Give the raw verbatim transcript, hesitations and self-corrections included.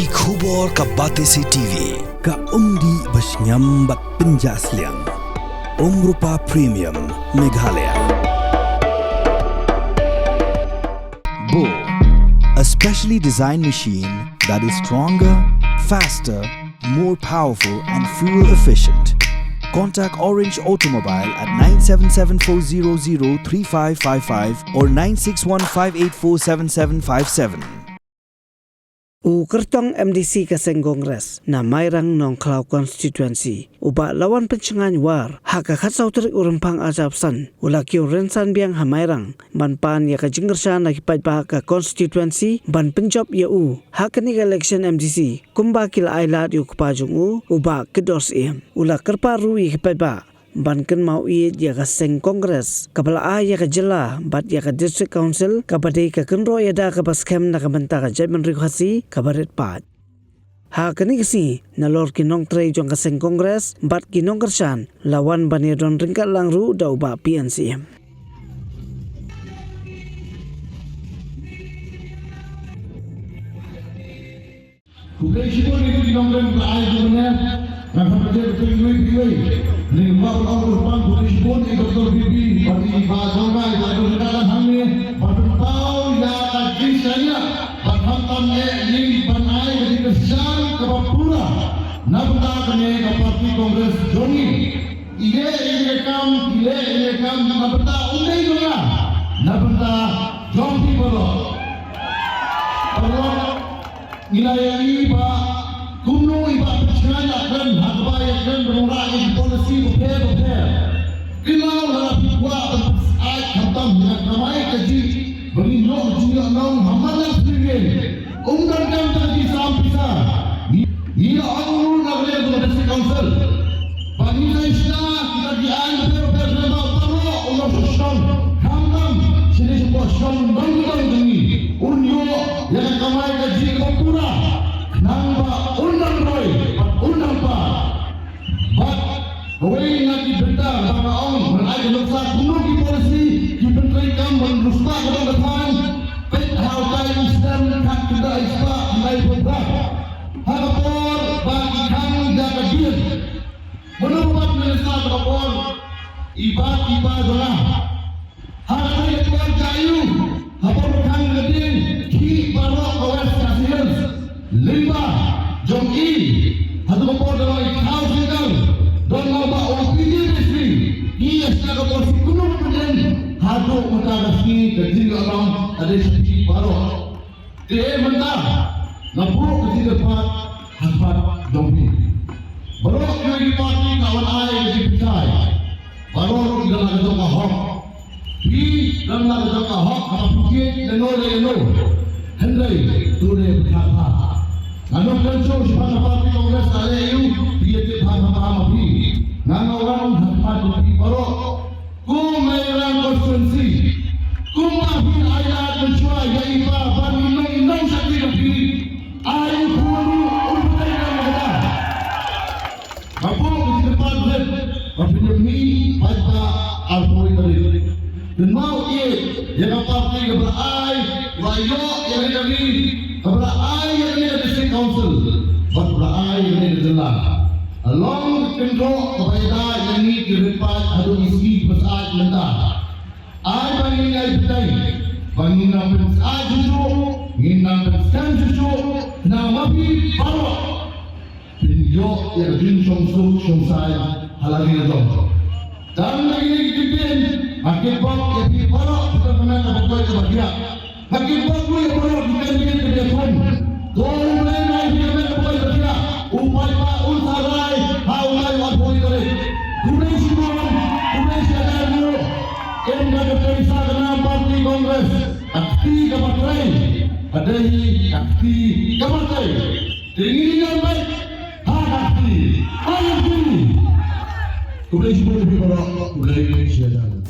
Ki khubor ka Batesi T V, ka umdih ba shngiam bad pynjah sliang. Umrupa Premium, Meghalaya. Bo, a specially designed machine that is stronger, faster, more powerful and fuel efficient. Contact Orange Automobile at nine seven seven four zero zero three five five five or nine six one five eight four seven seven five seven. U kyrtong M D C ka seng Congress na Mairang Nongkhlaw Constituency, u Bah Lawan Pynshngaiñ War, ha ka khatsaw tarik u Rymphang arhajar arphew san, u la kiew rynsan biang ha Mairang ban pan ïa ka jingkyrshan na ki paidbah ka constituency ban pynjop ïa u ha kane ka election M D C, kumba ki la ailad ïa u kpa jong u, u Bah Kdor Syiem. U la kyrpad ruh ïa ki paidbah ban kynmaw ïeit ïa ka seng Congress kaba la ai ïa ka jylla bad ïa ka District Council, kaba dei ka kynroh ïada kaba skhem na ka bynta ka jaitbynriew Khasi kaba rit paid. Ha kane ka sngi, nalor ki nongtrei jong ka seng Congress bad ki nongkyrshan, la wan ban ïadon ryngkat lang ruh da u Bah P N Syiem. Khublei shibun ïa ki nongkren ba ai jong nga. Nga kyrpad ïa phi iwei pa iwei. Nga kwah ban ong khublei shibun ïa Doctor B B bad i Bah Jongrai ba don ka lang hangne ban pynpaw ïa ka jingshaniah bad khamtam eh ïa ban ai ka jingkyrshan kaba pura na bynta kane ka party Congress jong ngi. Ïa ïa ka kam, ïa ïa ka kam na bynta um dei jong nga, na bynta jong phi baroh. Paralok, ngi la ïohi ba kumno i Bah Pynshngaiñ la kren ha kaba ïakren ba ngi rah ïa ki policy bapher bapher. Kynmaw lada phi kwah ban pynsaid khamtam ïa ka kamai kajih ba ngin ïoh jingïohnong ha man la sngi. Um donkam tang ki sam pisa. Ngi, ngi la ong ruh na ka liang jong ka District Council ba ngi sa ïa shna kita ki aiñ bapher bapher, namar baroh u nongshong shnong, khamtam shane shapoh shnong nongkyndong jong ngi, un ïoh ïa ka kamai kajih kaba pura, khnang ba un nang roi bad un nang par. Bad kawei na ki bynta ba nga ong, ban ai ka nuksa kumno ki policy, ki bynta treikam ban riewspah ka dong ka thaiñ. Peit ha utai u snem khatkhyndai spah khyndaiphew phra, ha ka por ba ki khang ïa ka dien. Mano ba minister ha ka por? I Bah, i Bah jong nga. Ha kane ka por jong u, ha por ba khang ka dien, khih baroh ka West Khasi Hills lyngba jong i. Hato ka por da long i thaw sengkang, don long ba ong P G P C, i ïa shna ka por shu kynnoh ka dien. Haduh mynta ka sngi ka jingïohnong ka dei sha phi baroh. Te mynta nga buh ka jingkyrpad ha khmat jong phi. Baroh kiwei ki party ki la wan ai ka jingpynshai. Baroh ruh ki don la ka jong ka hok. Phi don la ka jong ka hok haba phi jied ïano re ïano. Hynrei to re pynshai bha. Nga nongkren shuh shaphang ka party Congress ka leh ïa u, phi ïa jied bha bha ma phi. Nga nga wan ha khmat jong phi baroh. Ko Mairang constituency, kumba phi ailad mynshuwa ïa i Bah ban i nong i nong shakri jong phi, ai u khun ruh un pynlong ïa kata. Nga buh ka jingkyrpad rit ba phin ïa mih paidbah arphew tarik. Kynmaw ïeit ïa ka party kaba la ai, ba ïoh ïa kane ka ri, kaba la ai ïa kane ka District Council, bad ba la ai ïa kane ka jylla. Ka long ka kynroh kaba ïada ïa ngi ki riewpaid haduh ki sngi kiba sah mynta. Ai ba ngin ïai bteng, ba ngin nang pynsah shuh shuh, ngin nang pynskhem shuh shuh, khnang ba phi baroh phin ïoh ïa ka jingshongsuk shongsaiñ ha la ki la jong. Tang na kine ki kyntien, nga kitbok ïa phi baroh, phi kyrmen kaba koit kaba khiah. Nga kitbok ruh ïa baroh ki candidate kiba ïakhun. To U Blei un ai ïa phi ka met kaba koit kaba khiah. U paidbah un sa rai ha u lai u arphew tarik. Khublei shibun, khublei shihajar nguh. Ynda ka trei sa ka nam party Congress, ka kti kaba trei ka dei ka kti kaba trei. Te ngin ïa beit ha ka kti, ha ka kti. Khublei shibun ïa phi baroh, khublei shihajar.